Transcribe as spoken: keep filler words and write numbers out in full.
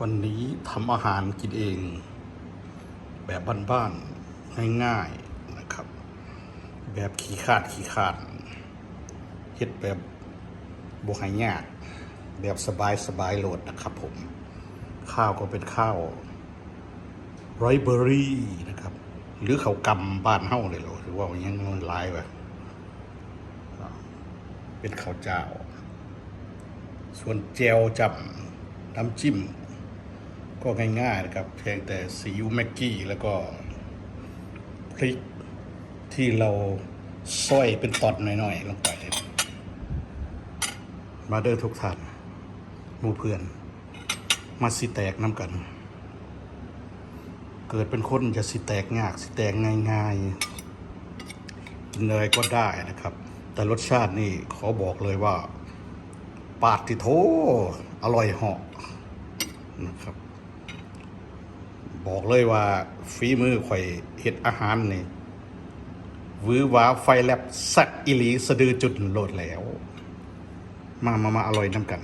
วันนี้ทำอาหารกินเอง แบบบ้านๆ ง่ายๆ นะครับ แบบขี้คร้านขี้คร้าน เฮ็ดแบบบ่ให้ยาก แบบสบายๆ โลดนะครับผม ข้าวก็เป็นข้าว ไรซ์เบอร์รี่นะครับ หรือข้าวกำบ้านเฮาเลยเหรอ หรือว่ามันยังมันหลายว่ะ เป็นข้าวเจ้า ส่วนแจ่วจ้ำน้ำจิ้ม ก็ง่ายๆนะครับ เพียงแต่ซีอิ๊วแม็กกี้แล้วก็พริกที่เราซอยเป็นตอนน้อยๆ ลงไป มาเด้อทุกท่าน หมู่เพื่อน มาสิแตกนำกัน เกิดเป็นคนอย่าสิแตกยาก สิแตกง่ายๆ กินอะไรก็ได้นะครับ แต่รสชาตินี่ขอบอกเลยว่า ปาดติโท อร่อยเหาะนะครับ บอกเลยว่าฝีมือข่อยเฮ็ดอาหารนี่ หวือหวาไฟแลบแซ่บอีหลีสะดือจุนโลดแล้ว มามามาอร่อยนำกัน